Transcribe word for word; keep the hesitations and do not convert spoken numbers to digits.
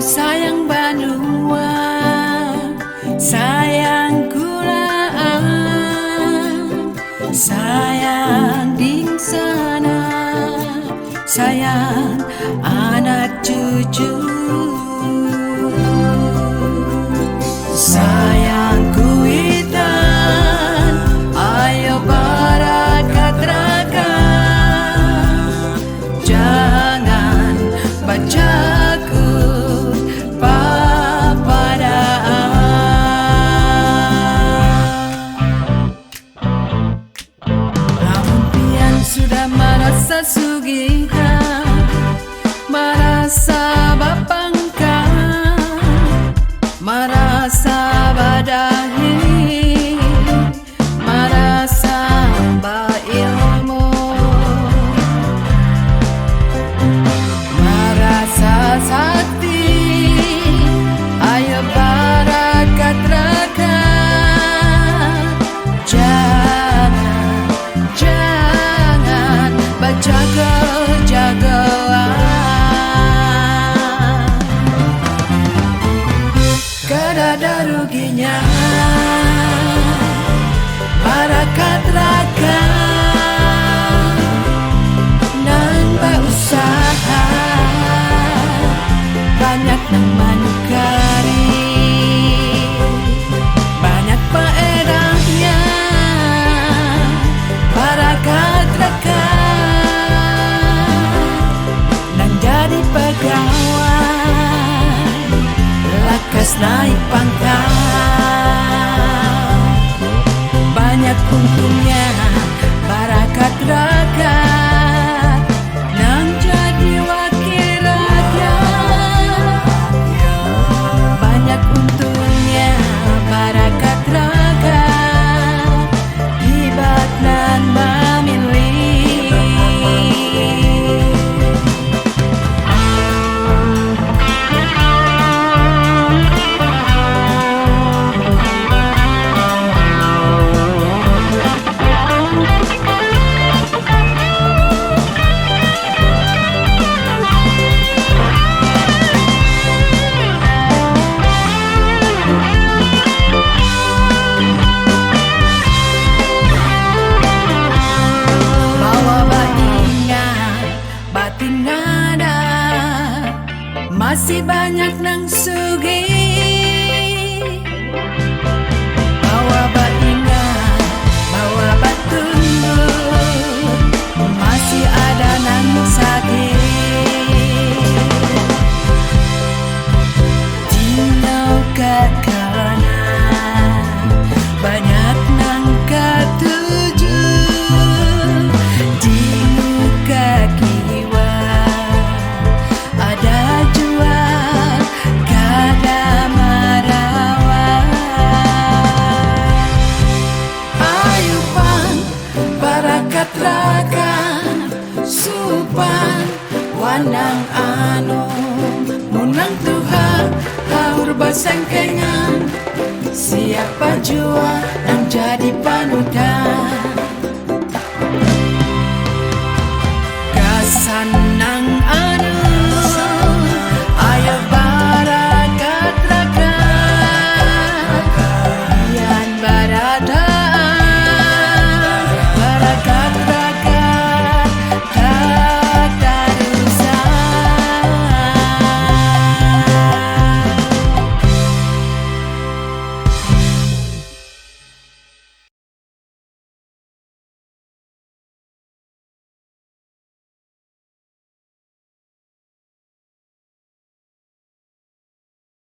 Sayang banua, sayang kulaan, sayang dingsanak, sayang anak cucu. Sayang kuitan, ayo barakat rakan. Jangan bajaku papadaan. Lamun pian sudah marasa sugihan, marasa bapangkat, marasa badahi, marasa bailmu, marasa sakti, ayo barakat rakan. Jangan, jangan bajago-jagoan. Kadada ruginya barakat rakan nang bausaha, banyak nang manukari, banyak paedahnya barakat rakan. Nang jadi pagawai lakas naik pangkat, banyak untungnya barakat rakan. Nang jadi wakil rakyat, banyak untungnya barakat rakan. Hibat nan mamilih. Bahwa baingat batin ngada, masih banyak nang sugih. Bahwa baingat bahwa batumbuh, masih ada nang sakit. Di muka kanan banyak nang katuju, di muka kiwa ada jua kada marawa. Ayu pang barakat rakan, supan wanang anu, mun nang tuha haur basengkengan, siapa jua nang jadi panutan.